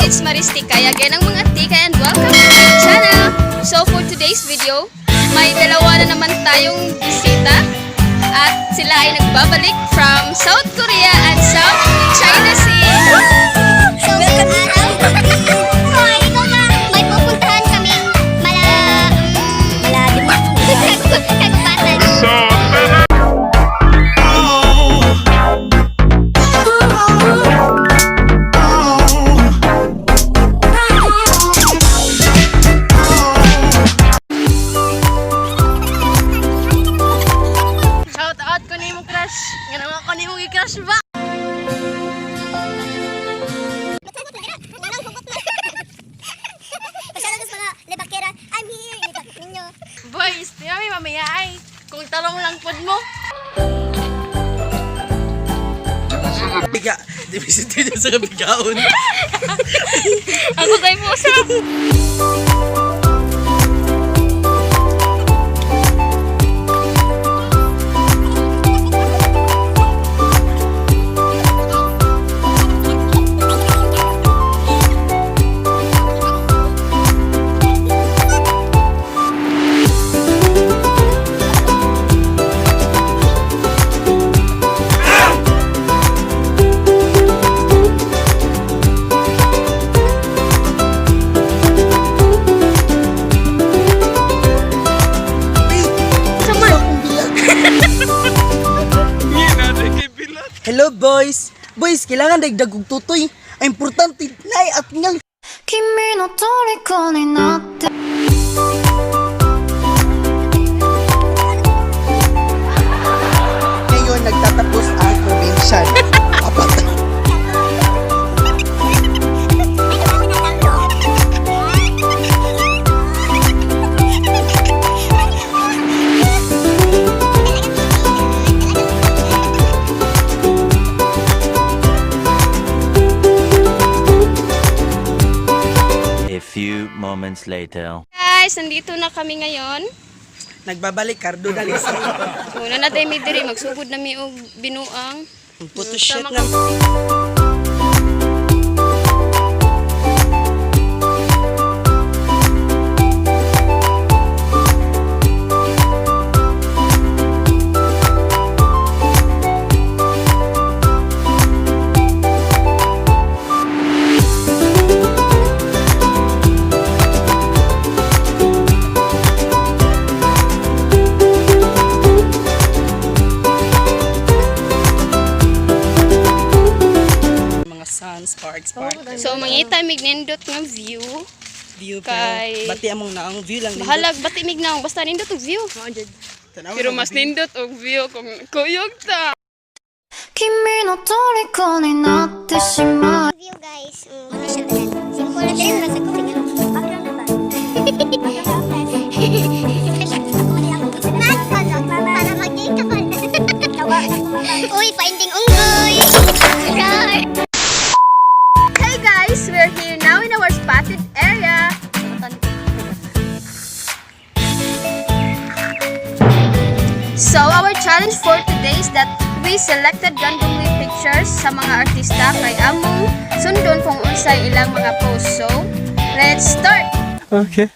It's Maris Tikay again, ang mga tikay, and welcome to my channel! So for today's video, may dalawa na naman tayong bisita at sila ay nagbabalik from South Korea and South China Sea. So, ngayong araw, hoy, ikaw ba? May pupuntahan kaming malalim kagubatan. Shout out ko ni mo crush. Nga naman ko ni mo gi-crush ba? Nanang hugot na. Masyado sa mga lebakera. I'm here. Ninyo. Boys, di mami mamaya ay. Kung tarong lang pod mo. Biga, di ba sa bigaon? Ako tayo po sa Hello, boys! Boys, kailangan dagdag og tutoy. Ang importante nay at ngang 君の虜になって Ngayon nagtatapos ang probinsya. Apat. A few moments later. Guys, nandito na kami ngayon. Nagbabalik Cardo dali sa Una na tayo mi diri, magsugod na mi og binuang. photoshoot na. Mga sun sparks spark. So mangita mig nindot nga view. View Kay- pero bati among naong view lang nindot. Bahalag bati mig naong basta nindot og view. Tanaw Pero ang mas view. nindot og view kung kuyog ta. 君の虜になってしまう View, guys. Ano siya tanan? Simple na tayo. Nasa ko. Background na ba? Para magkita ko. Uy, painding unggoy! Rar! Hey guys, we're here now in our spotted area. So our challenge for today is that we selected randomly pictures sa mga artista kay among sundon kung unsay ilang mga post. So, let's start! Okay.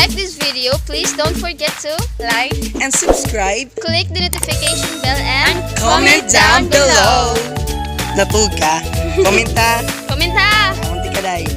like this video, please don't forget to Like. And subscribe. Click the notification bell and Comment down below. Natug ka. Comment ha. Comment ha! Kamunti ka day.